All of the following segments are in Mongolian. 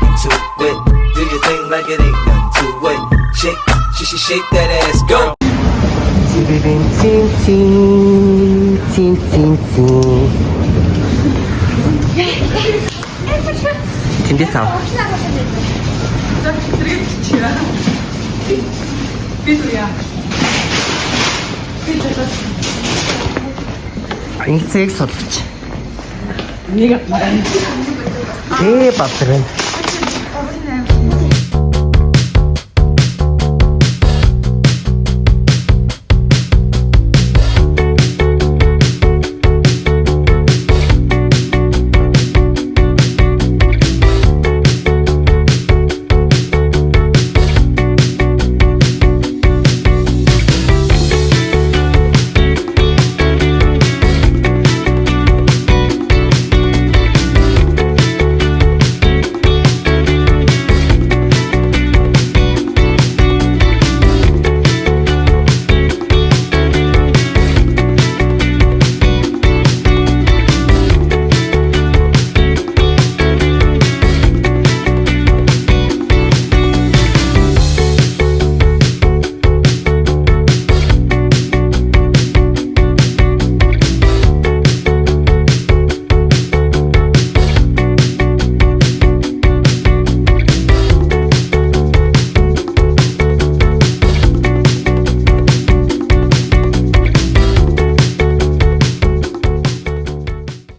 nothing to it. Do your thing like it ain't nothing to it. Shake, shake, shake, shake that ass, go. Цин цин цин цин цин. Тэндээс ав. Инцэг судалж. Нэг Тэ бадрын.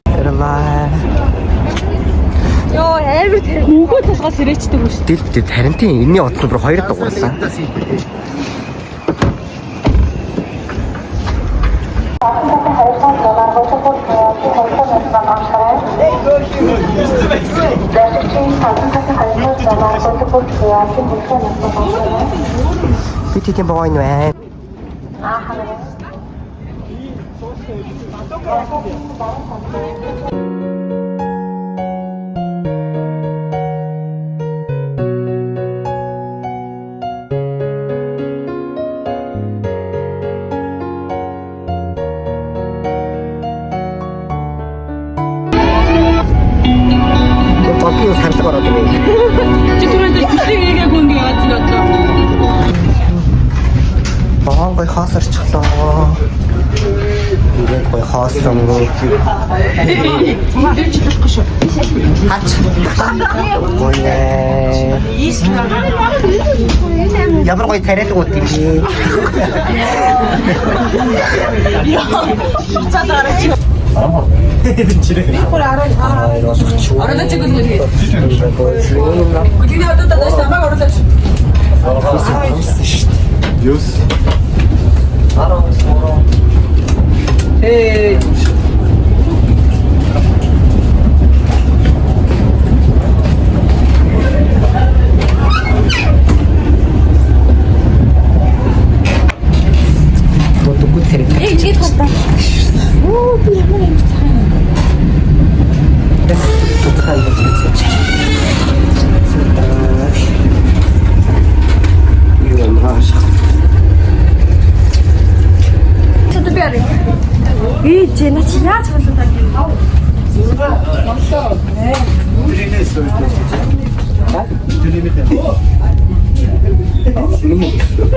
Баярлалаа. Йоо, амар тэр нөгөө талаас сэрээчдэг үү шүү. Дэл битээ харин тийм энэний утас нь бүр хоёр дугуурлаа. Би тийм боо энэ байна. Бобби харлаг ороод ирнэ. Чи түрүү дээр бэлэг хийгээгүй юм яаж нь бодлоо. Богоон гой хоос орчихлоо. Ингээд гой хоосон. Тэр чиглэхгүй шүү. Хач. Гоё. Ямар гоё тариалаг ууд юм бэ? Оруулаач гүн гүн. Гүний одоо дадаш намайг оруулаач. Юус. Эй. Бодоггүй царай. Эй, ингээд хатаа. Оо, би ямар юм цагаан юм. Тодорхой юм чи. Юу юм хааш. Одоо би арай. Эй, чи наа чи яаж хөлөө таг юм.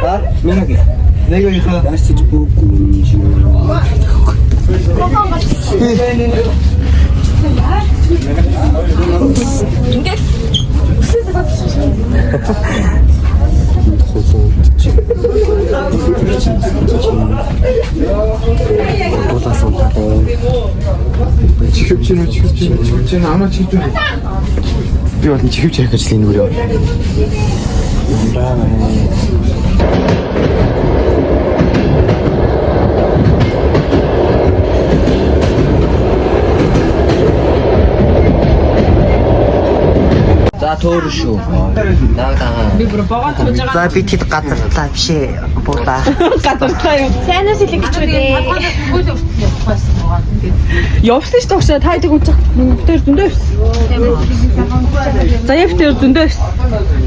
А? Минаги. Нэг ихэ Ясч бүүгүй юм. Ингээд өсөөсөө бодсон. Дулаас унтаад. чихвч нүү чихвч нүү чихвч нүү амаа чихвч нүү. Би бол чихвч ярих гэж л энэ үрээ. За төөр шүү. Наг дагаа. Би бүр богоон сууж байгаа. За би тэд газарлаа биш ээ. Буулаа. Гадарлаа юу. Сайн уу сэлэг гэж үү дээ. Явсан ш тогшоо та хэдэг унчих тэр зөндөө явсан. За яв тэр зөндөө явсан.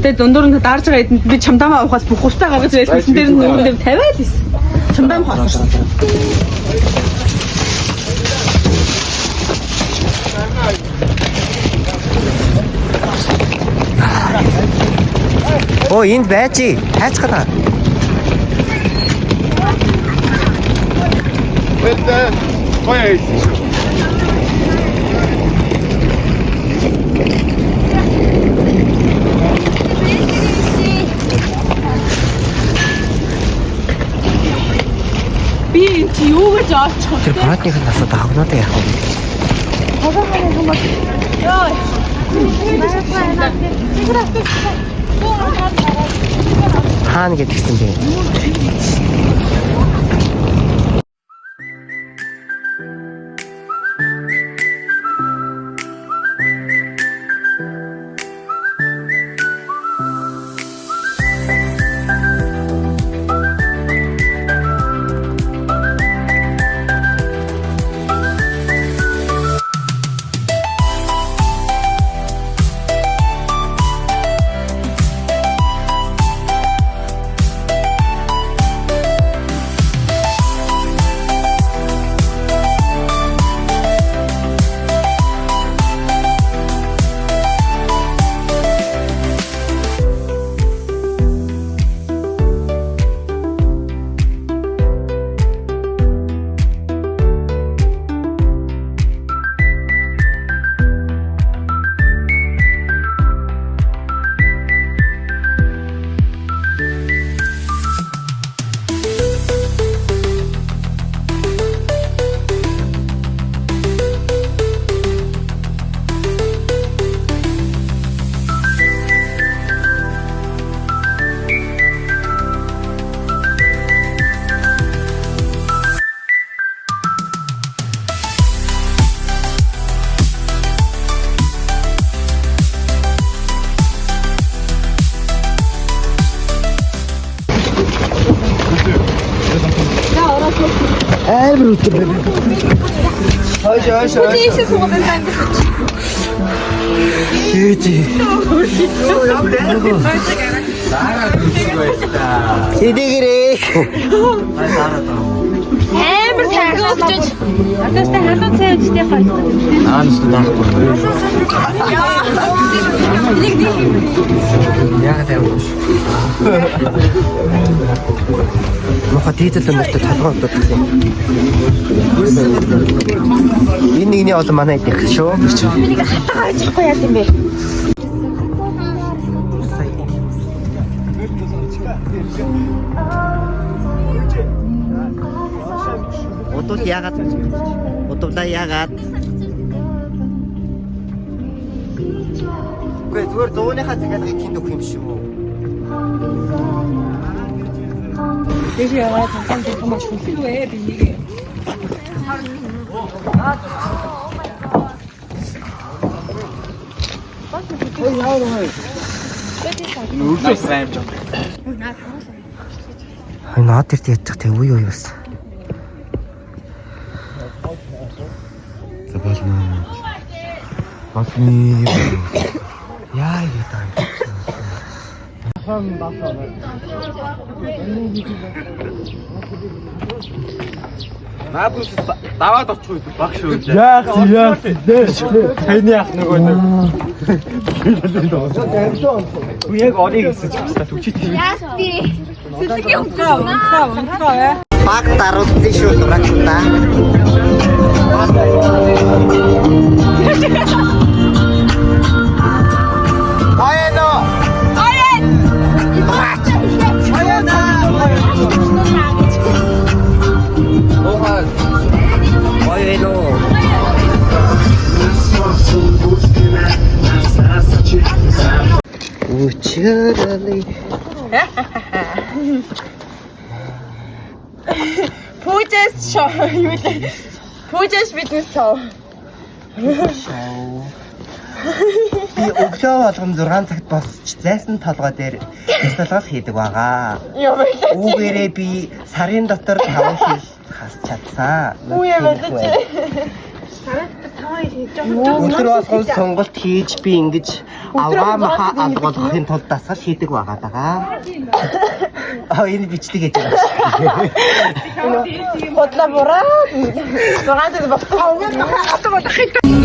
Тэгээ дундуур нь дарж байгаа хэдэнд би чамдаамаа авахаас бүх хувцас гаргаж ирсэн дээр нь нүгэн дээр тавиал исэн. Чамдаам хоосорсон. Оо энд байж. Хайцгаа. Гоё хийсэн шүү. Би энэ чи юу гэж очих вэ? Тэр парадных нь асуудаг хогнуудаа яах вэ? Хаана гэдгсэн бэ? Амар үтэн байна. Хойш хойш хойш. Ийшээ суугаад байна. Ээжи. Тэдэгэрээ. Амар сайхан өгчөж. Надаас та халуун цай ууж тий гоё. Аа нүс даахгүй. Нэг нэг Яагаад тавихгүй шүү. Муха дийдэл өмөртө толгой удаад юм. Энэ нэгний олон манай идэх шүү. би нэг хатгаа ажиллахгүй яа гэм бэ? Удвал яагаад? Удвалаа яагаад? Үгүй зүгээр зууныхаа захиалгыг тэнд өгөх юм шүү. Дэш яваад цан тийм маш хүлээвэ би нэг. Нүрээс аим жоо. Энэ наад тэрт ядчих тэг үе үе бас. За болно. Болно. Яа яа. Наадмаас даваад очих үед багш үү. Яах яах дээш. Таны ах нөгөө нэг. Үгүй яг орыг гэсэн ч баста түгчий тийм. Сэлгийн унтгаа унтгаа унтгаа э. Баг даруулсан шүү дурагтаа. Оено. Оено. Үчирали. Пүүжээс шоу юу лээ? Пүүжээс биднес шоу. Би өглөө болгон 6 цагт босч зайсан толгой дээр бясалгал хийдэг байгаа. Юу байлаа чи? Үүгээрээ би сарын дотор 5 хил хас чадсан. Үу юм байлаа чи? Өдөр болгон сонголт хийж би ингэж авгаа маха алга болгохын тулд дасгал хийдэг байгаа даа. Аа энэ бичлэг хийж байгаа. Бодлоо бураа. 6 цаг боссон. Хатаг болох юм.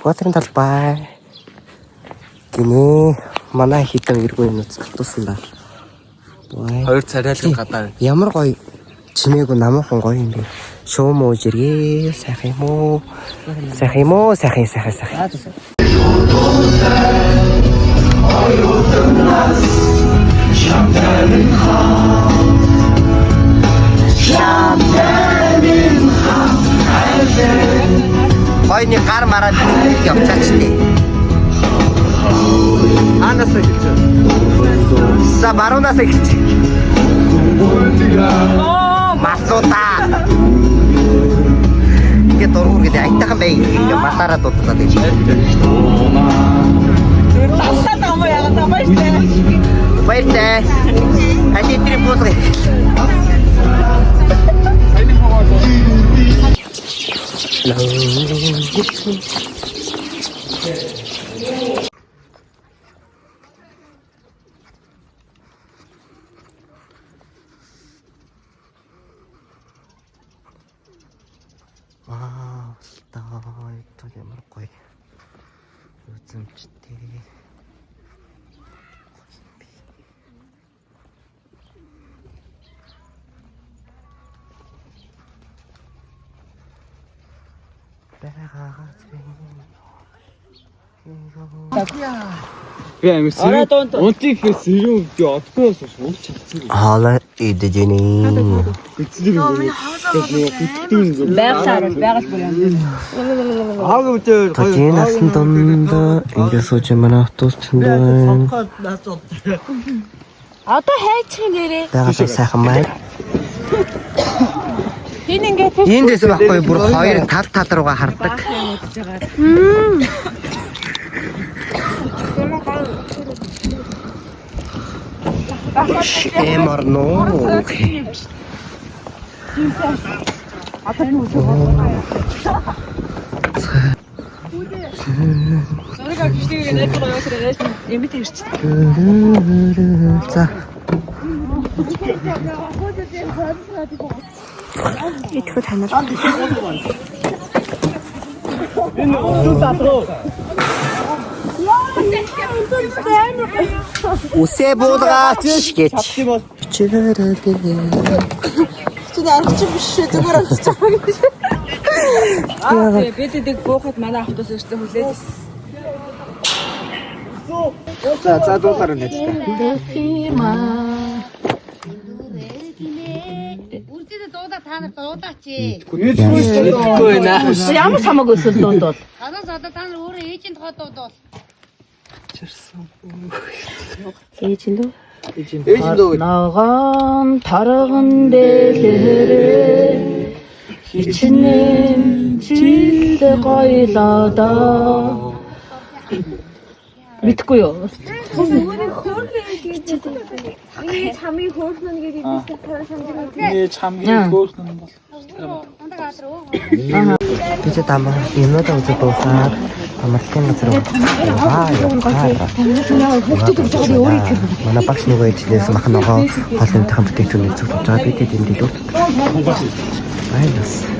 Сүхбаатарын талбай. Гинэ манай хитэн эргүү юм алтуусан да. Бай. Хоёр царайлан гадаа. Ямар гоё чимээгүй намуухан гоё юм бэ. Шуум ууж иргээ. Сайхан юм уу? Сайхан юм уу? Сайхан сайхан сайхан. Хоёны гар мараад явчаач тээ. Хаанаас эхэлж байна? За баруунаас эхэлж. Маллуудаа. Ингээ дургур гэдэг аятайхан бай. Ингээ малаараа дуудаад байж. Талсаад байгаа юм уу яагаад байгаа юм бэ? Баяртай. Аль эдрийн буулга. Вау, таа, ямар гоё. Үзэмжтэй. Би амир сэрүүн. Унтыг ихээр сэрүүн би одгоос унт чадсан. Хоолой идэж гинэ. Гүцлэг юм. Гүцлэг юм. Байгаль байгаль бүр юм. Ааг үдээр Тожийн насан дунд ингэ сууж манай автобус чөндөө. Одоо хайчих нэрээ. Байгаль сайхан май. Энэ ингээд тэр Энд дэс байхгүй бүр хоёр тал тал руугаа хардаг. Эмар нөө. зураг авч бичлэгийг найзгаа явуулаад найз нь эмэт ирчих. За. Итгэв танаар. Үсээ буулгаач гэж. Чи аргач биш шүү зүгээр авчиж байгаа гэж. Аа тий бид эдэг буухад манай автобус ирсэн хүлээж ирсэн. За за дуулаар байна л та. Үрдээ дуудаа та нар дуудаач. Мэдгүй байна. Ямар хамаагүй эсвэл дуудвал. Гадаас одоо та нар өөрөө ээжийн тухай дуудвал. Ээж нь дөө. Ногоон торгон дээлэрээ хичнээн жил гоёлоо доо. Мэдгүй юу? Би ч тамаа юмнуудаа үзэж дуусаад амралтын газар аа Хүүхдүүд өгч байгаа би өөрөө итгэх. Манай багш нөгөө ээжнээс мах ногоо хоол ундахын бүтээгдэхүүнийг зүг авч байгаа. Би тэд энэ дэлгүүр дотор. Баярлалаа.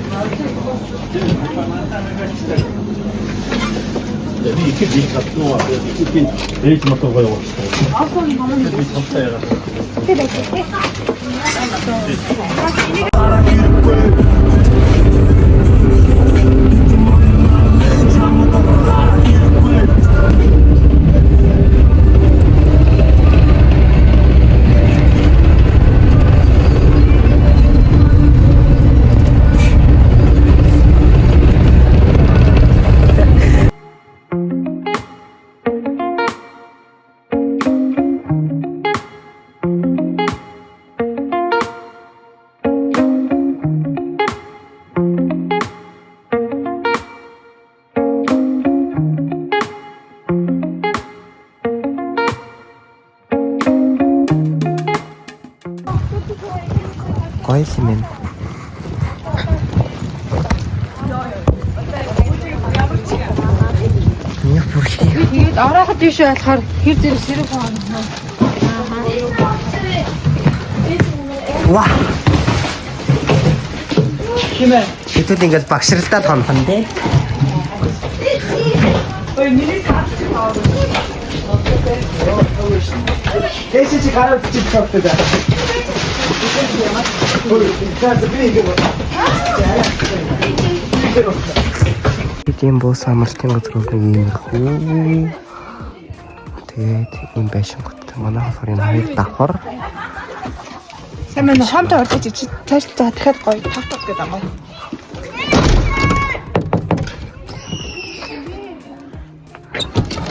Гоё юм байна. Миний бүрхий. Тэгээд орооход тийш болохоор хэр зэрэг сэрэг хоон. Ва. Химээ. Хэдүүл ингээл багшралтаа тонхон дээ. Ой, миний саалч таа. Ээшээ чи гараад чи тавтай да. За за би ингэ. Тийм бус амралтын газар бол нэг иймэрхүү. Тэгээд ийм байшингууд манай болохоор энэ хоёр давхар. Сайн мэн хомтой орж ич цааш за дахиад гоё тав тав гэдэг юм.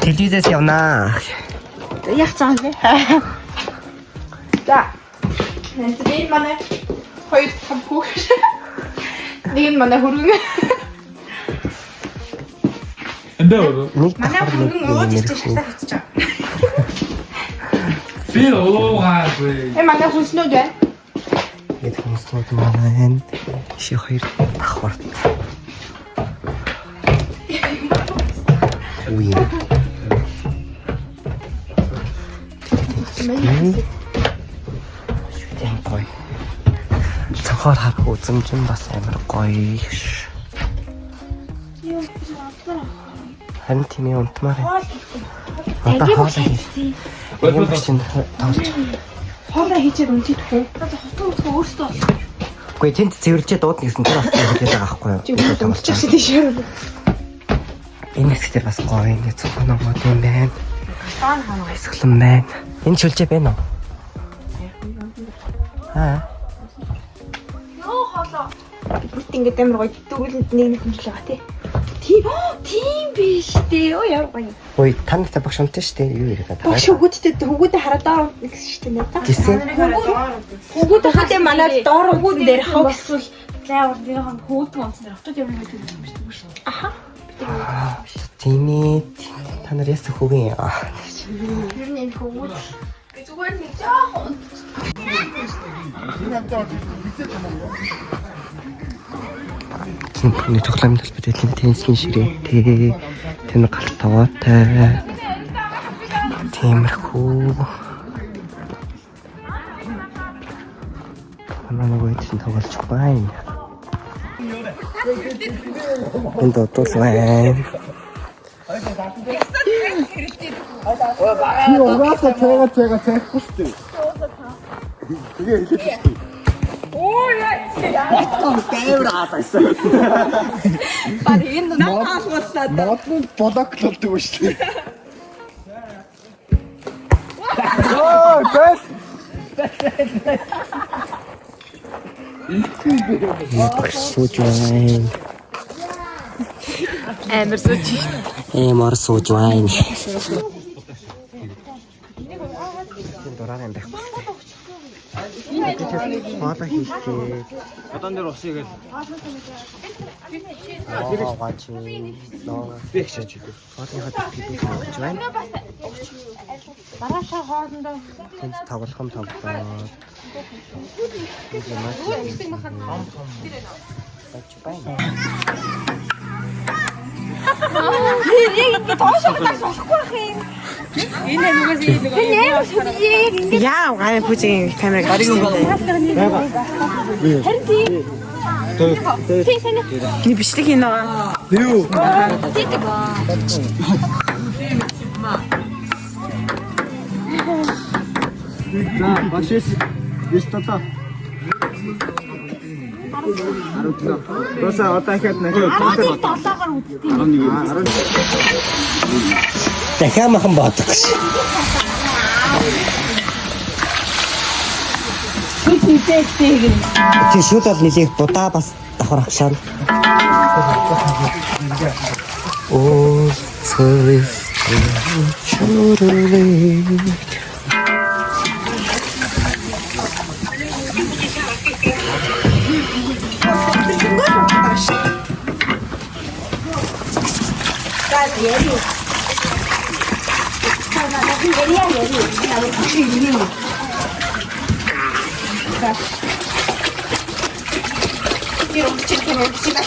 Телевизээс явнаа. Яг цаана тий. За. Энэ манай хоёр там хүүх. Нэг нь манай хөргөн. Эндээ уу? Нэг Манай давхар нэг хөргөн ууж ичиж иймэрхүү. шатаа хийчих чам. Би уугаагүй. Энэ манай хүнснүүд байна. Нэг хүмүүстүүд манай энэ ши хоёр давхар. Үе. Тийм гоё. Цонхоор харах үзэмж нь бас амар гоё. Харин тийм ээ унтмаар байна. Одоо хоолой хийх. Юм чинь тоглож. Хоолой хийчихэд үнтийдэх үү? Үгүй тэнд цэвэрлжээ дуудана гэсэн тэр бас хэлээд байгаа байхгүй юу? Чи унтчих шиг тийш. Энэ хэсгээр бас гоё ингэ цонхоо номууд юм байна. Баясгалан байна. Энэ шүлжээ байна уу? Аа. Бүрт ингээд амар гоё дөрвөлөнд нэг нэг хүнжил байгаа тий. Тийм тийм биш дээ. Ой ямар гоё. Ой, та нартай багш унтсан шүү дээ. Юу яриад байгаа? Багш хөвгүүдтэй хөвгүүдээ хараад доор унтна гэсэн шүү дээ. Гисэн. Хөвгүүд хөвгүүдээ манай доор унтсан дээр хог эсвэл лайвар дээр хон хөвгүүд унтсан дээр хотод явна гэдэг юм шүү дээ. Тийм ээ. Та нар яасан хүүгийн юм. Ер нь энэ хөвгүүд би зүгээр нэг жоохон Нэг тоглоомын талбай дээр теннисийн ширээтэй. Тэр нэг галт таваатай. Тиймэрхүү. Манай нөгөө хэд чинь тоглож байна. Энд одуул байна. Би угаасаа цайгаа цайгаа цайхгүй шүү дээ. Тэгээ хэлээд шүү дээ. Оо яа. Амар хаалгасан. Баг энэ нам хаалгууллаа. Модны блок болдог шүү дээ. Оо, бэл. Багш сууж байна. Амар сууж. Амар сууж байна. Дураар юм байхгүй. Хоолой хийхдээ. Одон дээр усыг л Аа, гаач. Би их шаач. Хоолныхоо тэтгэл хийж байна. Дараашаа хоолндоо Тэнд тоглох юм тоглоод. Бач байна. Энэ нүгээс энэ Яа гай пүжийн камерыг авчихсан юм бэ? Нэг бичлэг хийнэ байгаа. Юу? За, багшээс Ястата. 17. Баса одоо дахиад нахиад 7-оор үзтiin. 11. Дахиад махан боодог гэж. Чи шүл бол нэлээх будаа бас давхар авшаана. Оо, цэвэр чүрэлээ.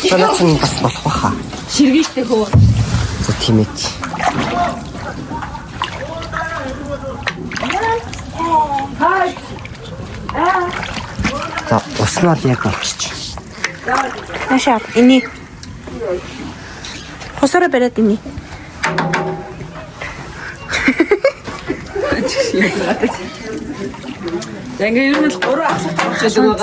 Санаач нь бас болох баха. Ширгэн штэ хөө. За тийм ээ. За ус нь бол яг болчих. Наашаа эний. Хусаараа бариад эний. За ингээ ер нь л 3 ахлах болж байгаа.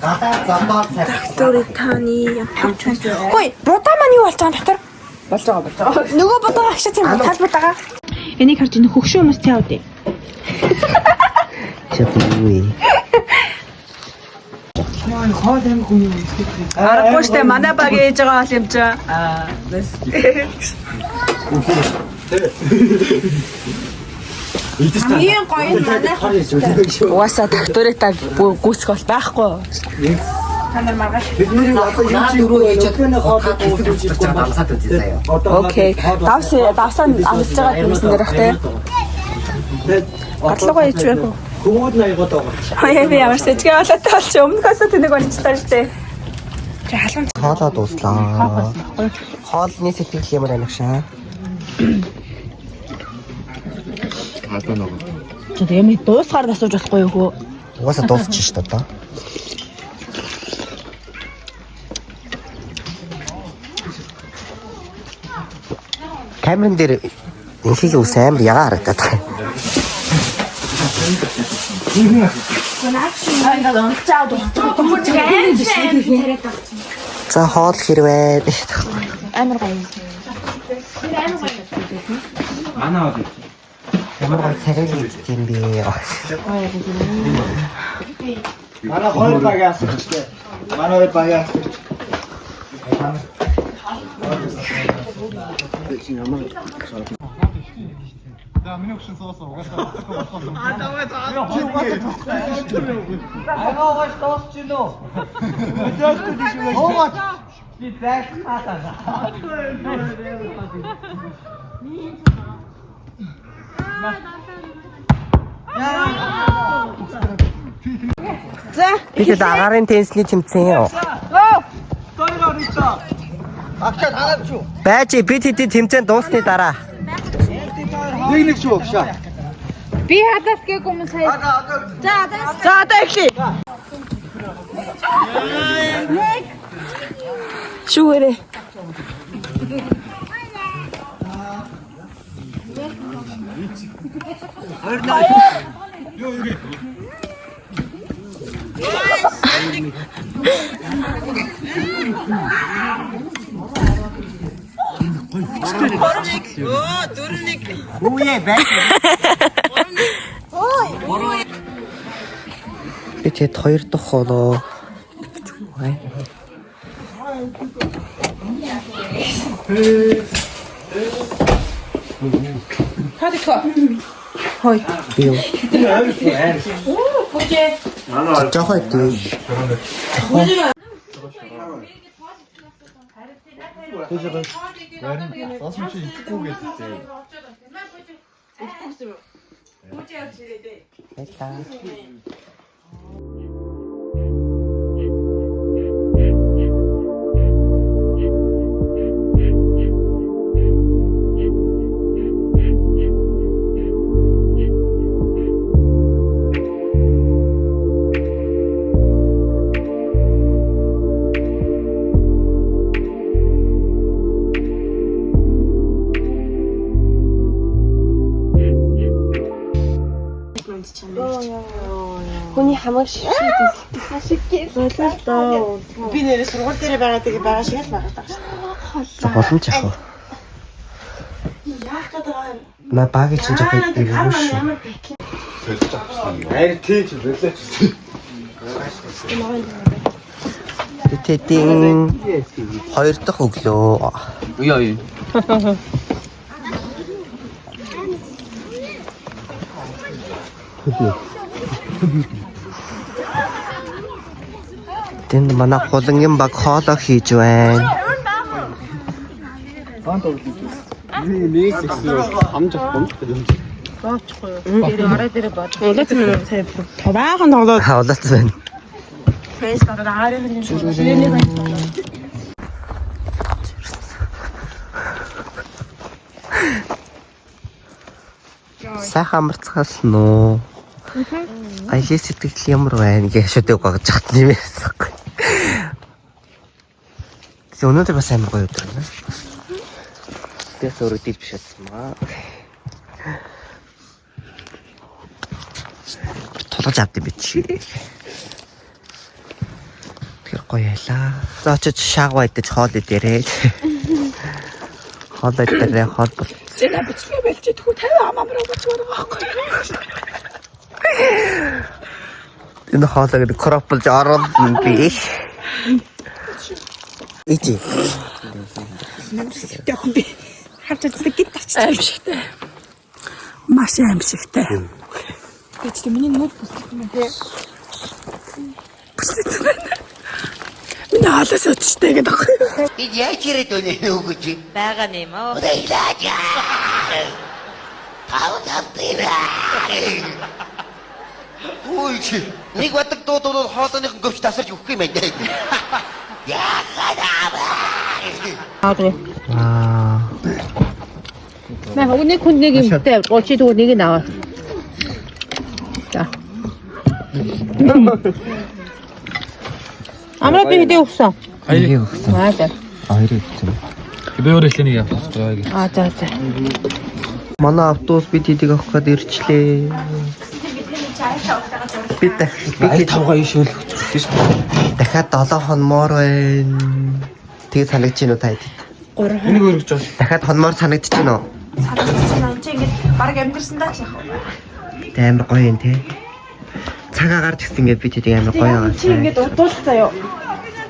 Гадаа зодоо цай. Дөрөв таны юм. Хөөе, будаа маань юу болж байгаа юм дотор? Болж байгаа болж байгаа. Нөгөө будаага агшаа тийм тал будаага. Энийг харж энэ хөгшин хүмүүс цай удаа. Чадвгүй. Аргагүй штэ манай баг ээж байгаа бол юм чи. Аа. Хамгийн гоё нь манай Угаасаа докторитаа гүйцэх бол байхгүй. та нар маргааш Бидний одоо Наа дөрөв ээжэд хот хэсэг үзэж байгаа амсаад үзье заяа. Окей. Давс давсаа амсаж байгаа юмсан дээр бах те. Бодлого ээж байх уу? Хөвгүүд наягууд байгаа. Хаяа би ямар сэжгээ болоотой болчих. Өмнөхөөсөө тэнэг болчихлоо штэ. чи халуун Хоолоо дууслаа. Хоолны сэтгэл ямар байна шаа? Хатаа нөгөө. Чи юм дуусгаар асууж болохгүй юу хөө? Угаасаа дуусчих шүү дээ одоо. Камерын дээр инхийг ус амар ягаа харагдаад байгаа. За хоол хэрвээ. амар гоё. Манай бол Ямар гоё царай идэх юм бэ? Манай хоёр багийн асуугчтай. Манай хоёр багийн асуугч. Би тэгэд агаарын теннисний тэмцээн юу? Агшаа тараад шүү. Байж би тэдний тэмцээн дуусны дараа. Нэг нэг шүү агшаа. Би хадалт гээгүй юм сая. За одоо эхлэе. Шүүгээрээ. Үе байж. Би тэгэд хоёр дахь хоолоо. Хой. Би юу? Жохоо идэв. Саасан чи идэхгүй гэсэн. Баярлалаа. Хүний хамаг шившиг Би нэрээ сургууль дээр байгаа тэгээ байгаа шиг л байгаа даа. Боломж яах вэ? Яах гээд байгаа юм? На багийн чинь жоохон эвгүй шүү. Хайр тийч болооч. Би тэдийн хоёр дахь өглөө. Яа яа. Тэнд манай хулангийн баг хоолоо хийж байна. Улац минь сая баахан тоглоод Хаулац байна. Сайхан амарцгаасан уу? Аялын сэтгэл ямар байна гэж шүдэг гогж хат нэмээсэхгүй. Тэг өнөөдөр бас амар гоё өдөр байна. Тэгээс өөрөө дил биш байсан баа. Тулгаж авд юм би чи. Тэгэхээр гоё ялаа. За очиж шаагва идэж хоол идээрэй. Хоол идээрэй, хоол бол. Зэна бичлэгээ бэлж идэх үү 50 амамраа болж байгаа байхгүй. Энэ хоолойг нэг кроплж оруулна би. Ичи. Явах би. Харж үздэг гинт авчиж. Аимшигтай. Маш аимшигтай. Гэж чи миний нүд бүсгэх юм те. Бүсгэх байна. Миний хоолоос өчтэй гэдэг аахгүй. Би яаж ирээд өнөө өгөж? Байгаа нэм оо. Үгүй чи. Нэг бадаг дуу дуу хоолойных нь гөвч тасарч өгөх юм байна. Аа. Мэ нэг хүн нэг юмтай чи тэгвэл нэг нь аваа. За. Амраа би хэдий өгсөн? Хоёрыг өгсөн. Аа за. Хоёрыг өгсөн. Би өөрөө эхлэх нэг явах гэж. Аа за за. Манай автобус бид хэдийг авах гээд ирчлээ. Би дахиад тавгаа иш хөлөх гэж шүү дээ. дахиад 7 хонмоор байна. Тэгээ санагдаж байна уу та хэд? Энийг өргөж байгаа. Дахиад хонмоор санагдаж байна уу? Санагдаж байна. Энд чи ингээд баг амьдэрсэн даа ч яах вэ? Тэ амар гоё юм те. Цаг агаар ч гэсэн ингээд бид хэдийг амар гоё байгаа. Чи ингээд удуулах заяо.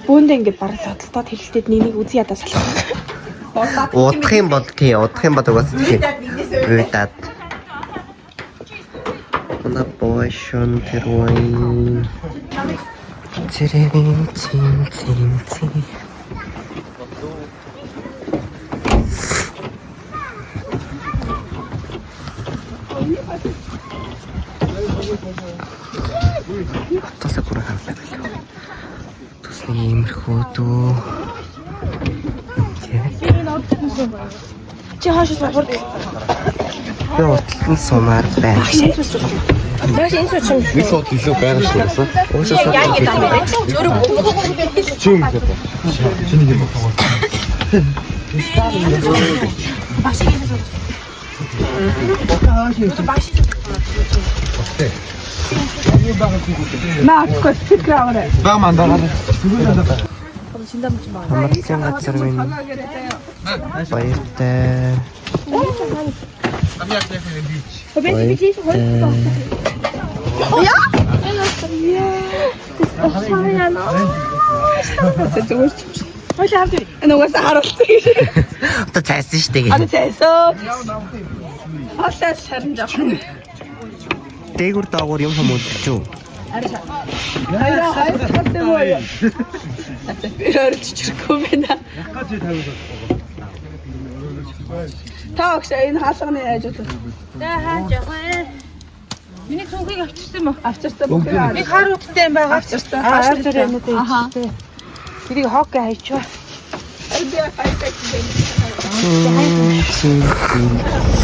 Бөөндөө ингээд баг зодтолтоод хэрэлдээд нэг нэг үзий ядаа салах. Удах юм бол тий, удах юм бол угаасаа тийм. Уйдаад. Манай бойшон тэр үе. Цэрэн цин цин цин. Тосоо бүр хавлаа гэлээ. Тус нэг иймэрхүү дүү. Чи хаашаа сургууль Би урталт нь сумаар байна. Нэг сууд илүү байгаа шүү дээ. Уусаа суудаг. Чи юм бэ? Чи нэг юм байна. Наа авахгүй стикер аваарай. Баг мандаа. Амарлын газар минь баяртай. Хойлоо авд. Энэ угаасаа харуулсан гэж. Одоо цайсан шүү дээ. Одоо цайсан. Хоолой харин жоох. Дээгүр доогуур юм хүм үлдэж үү? Хоёроо хоёр юм уу? Би орж чирхгүй байна. Та огш энэ хаалганы яаж вэ? За хааж явах вэ? Миний цүнхийг авчирсан юм уу? Авчирсан бүх юм. Би хар үттэй юм байгаа. Авчирсан. Аа тэр юм уу тий. Тэрийг хоккей хайчваа. Би хайсаа гэсэн.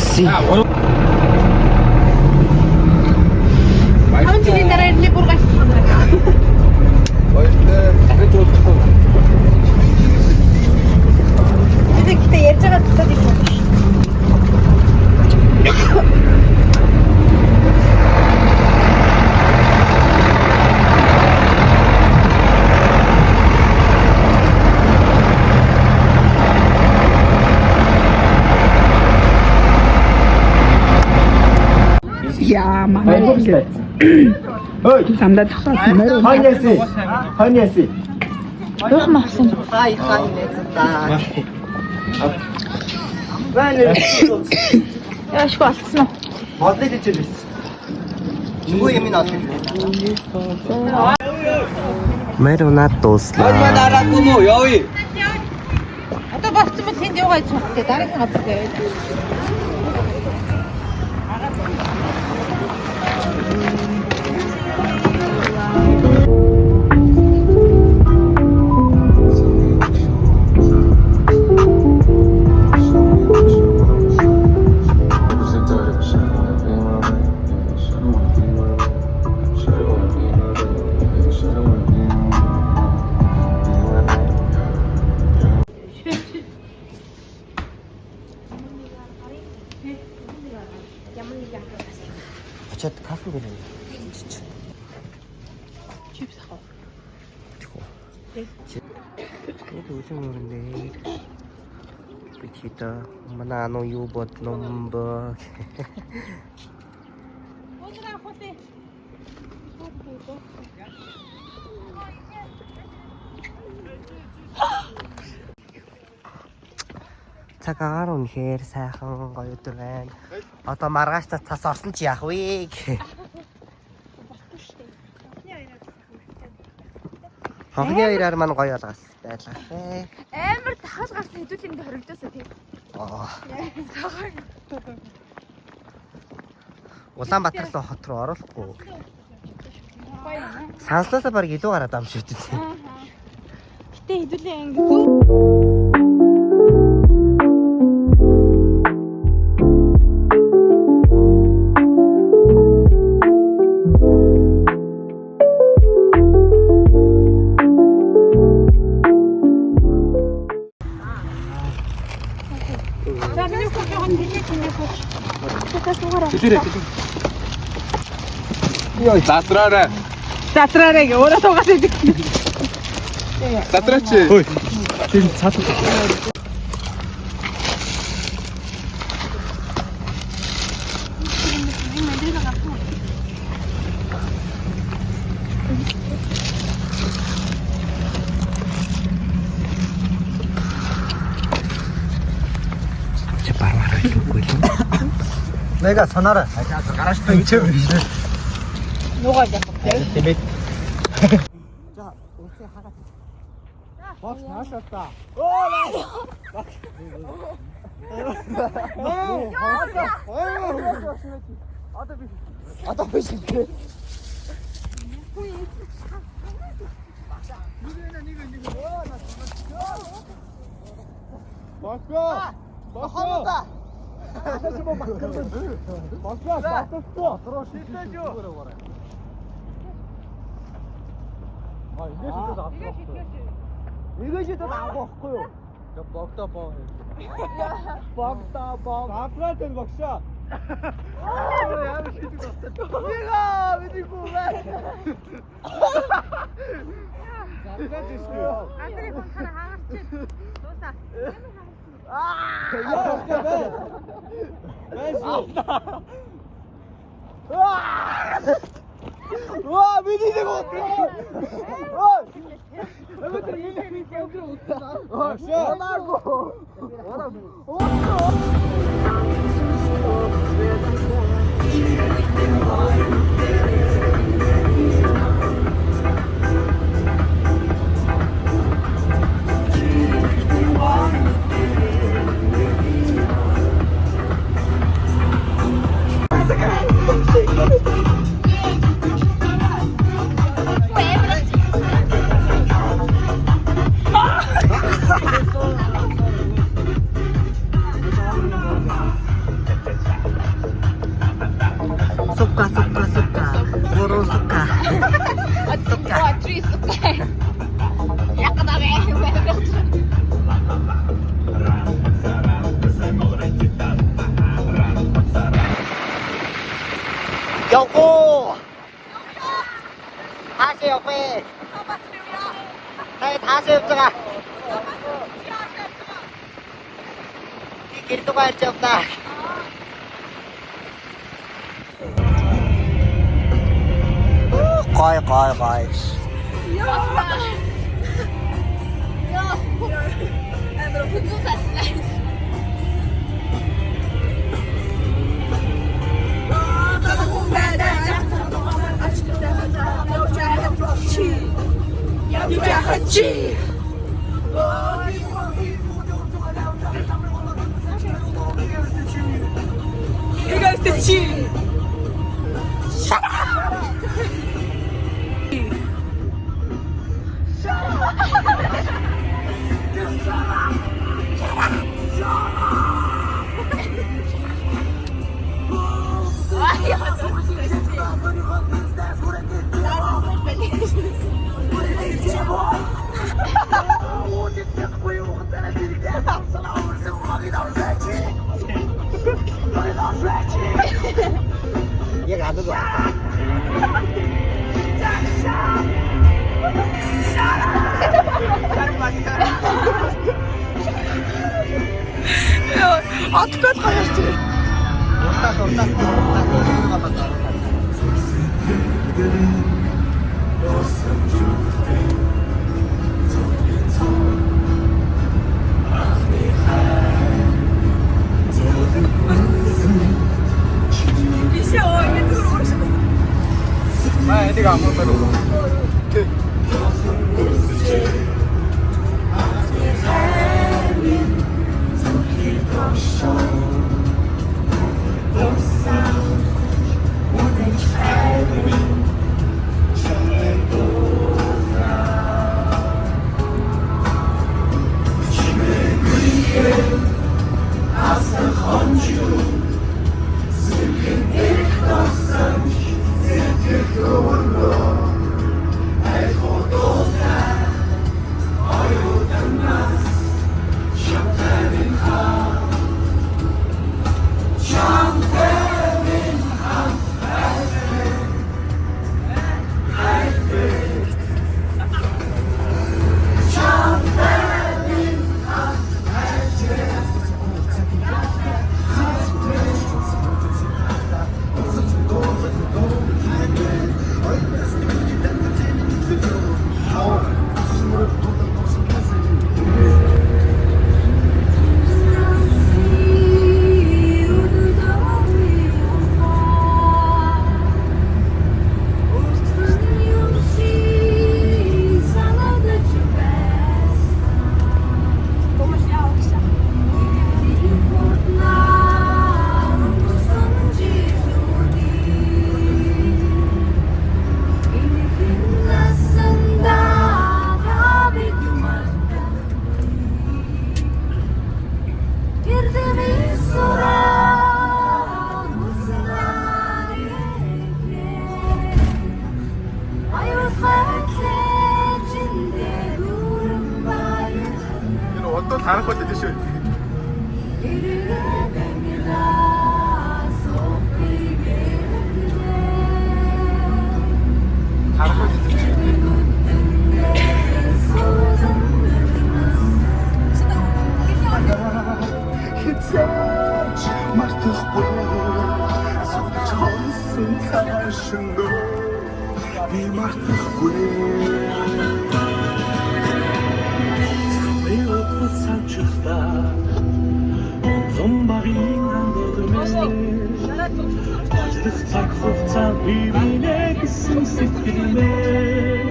Си. Таван жилийн дараа ирлээ бүр гайхах юм байна. Баяртай. Дахиад уулзах. Би гэхдээ ярьж байгаа тусаад их юм. Яа, манай замдаа зогсоод морь Ханьяси. Ханьяси. Юух мавсан. Яашгүй алдсан уу? Бодлоо гэж хэлсэн. Нөгөө юм нь олох. Мэр унаад дууслаа. Дараагүй мó явъя. Одоо болцсон бол тэнд юугаа хийж чадах вэ? Дараагийн газар тавиад. Ямар нэг юм. Очоод кафе дээр чич. Чипс авах. Тэхүү. Тэгээд үлэн өрөндөө. Би чита манай ану юу бодлом бо. Өнөр авах уу? Цаг агаар үнэхээр сайхан гоё өдөр байна. Одоо маргааш та цас орсон чи яах вэ? Хонхны хоёроор маань гоё болгоос байлгаасай. Амар тахал гарсан хэдүүл энд хоригдосоо тий. Аа. Улаанбаатар руу хот руу оруулахгүй. Санслаасаа баг илүү гараад ам шүү дээ. Гэтэ хэдүүлийн анги зүү За миний хүүхэн тэнэ тэнэ хөөч. Хэлээрэй. Йоо, задраарай. Задраарай гэ өөрөө суугаад идэг. Задраач. Хөөе. Тэр цаал. Чи барвар хэлэхгүй л. 내가 전화를 гараж та ичээ биш. Нуугаа явах тий. Тэмээд. За, үсээ хагаад. Бокс наашаа та. Оо. Одоо биш. Боксоо. Боксоо. Боксоо. Боксоо. Шилдэж юу? А, ингэж шилдэж авах байхгүй юу? Ингэж шидэд авах байхгүй юу? Богдоо боо. Богдоо бог. Задраа тэр богшоо. Ямар шидэг болсон. Яга, мэдээгүй бай. Задраа тийшгүй. Андрей хүн хараа хаагарч. Дуусаа. Яа, бай. Бай шүү. Ваа, миний нэг удаа. Ой. Богшоо. Сука, сука, сука. Гурван сука. Сука, три сука. Яг даа. Явах уу? Хаашаа явах вэ? Та хаашаа явж байгаа? Би гэр рүү гарч явна. Гой гой гой. Амар хүзүү саллаа. Яг анаг байна. Отгол гоёрч. Уртаас уртаас уртаас Биш оо ингэ зүгээр ууршсан. Маа энийг аммаар уу. Энэ одоо харах байт тийм шүү. Харах байт тийм шүү. Хизээч мартахгүй согтож хонсон цаашин би мартахгүй. Би утгад санчлаа онцон багийн андуурмэн ажлах цаг хугацаа би бинэ гэсэн сэтгэлмээ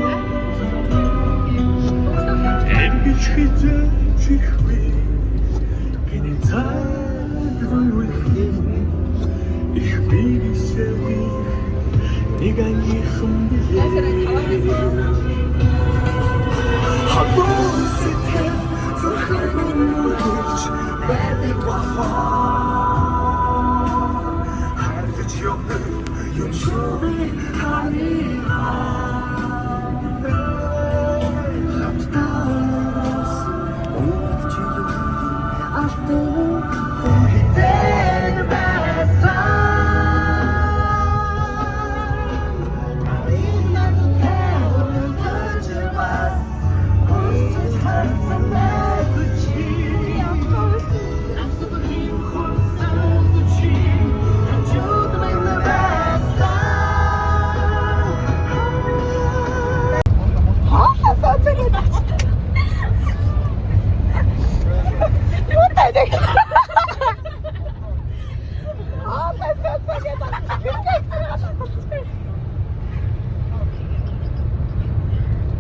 эргэж хизээч ихгүй гинэ цаг үеийн их бисэвэ нэг ангийнхан билээ. Хагас сэтгэл зүрхэн нүрч байдаг болохоор харж явна юм шүү би харина хамтаас уучлах алтуу хизэн байсан.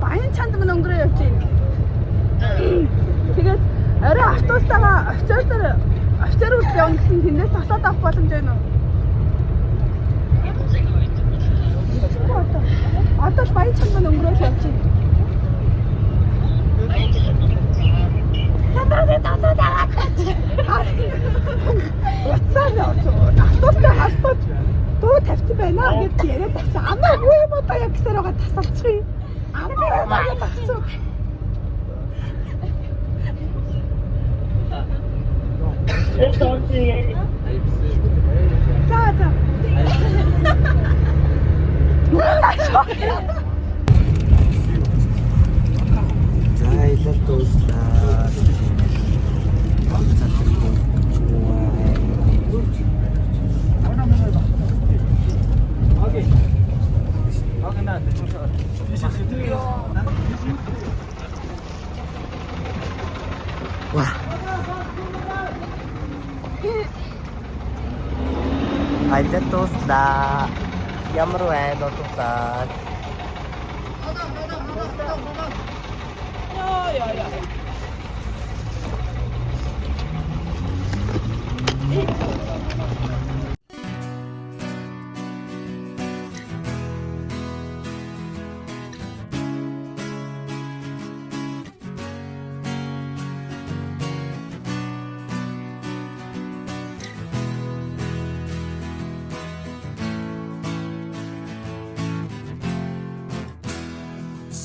Баян чанд мань өнгөрөө явж байна. Тэгээд орой автобустайгаа офицер офицер үрд явна гэсэн тэндээс тосоод авах боломж байна уу? Одоо одоо л баян чанд мань өнгөрөө явж байна. Надад тосоод аваад. Уцаа автобустай холбож дуу тавьсан байна гэж яриад авсан. Амаагүй юм одоо яг гэсээр байгаа тасалчих юм. Амаагүй юм аа авсан. За за. За аялал дууслаа. Ва. Аялал дууслаа. Ямар байна дууслаа.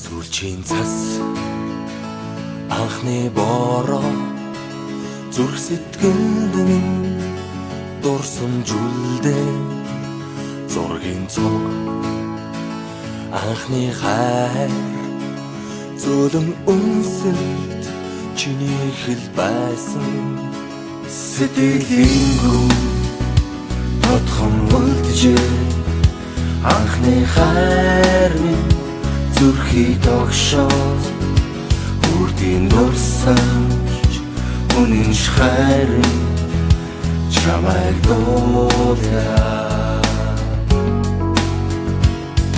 Сүлжийн цас анхны бороо зүрх сэтгэлд минь дурсан жүлдээ зургийн цог анхны хайр зөөлөн үнсэлт чиний хэл байсан сэтгэлийнхүү тодхон үлджээ анхны хайр минь зүрхий тогшоод үрдийн дурсамж үнэн хайр чамайг дуулаа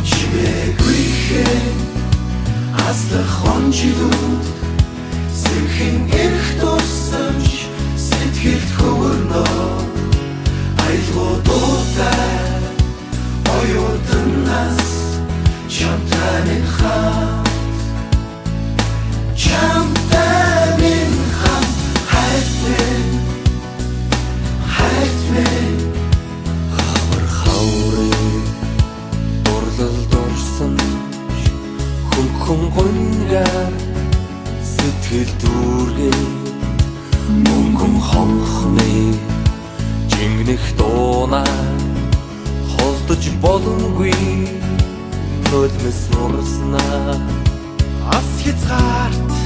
чимээгүйхэн аслах он жилүүд сэрхэн эрх дурсамж сэтгэлд хөвөрнө аялгуу дуутай оюутан нас чамтай минь хамт чамтай минь хамт хайртай хайртай хавар хаврын дурлал дурсан хөнгөн гунгаар сэтгэл дүүргээ мөнгөн хонхны жингэнэх дуунаа холдож боломгүй нулимс урснаа Ас хязгаарт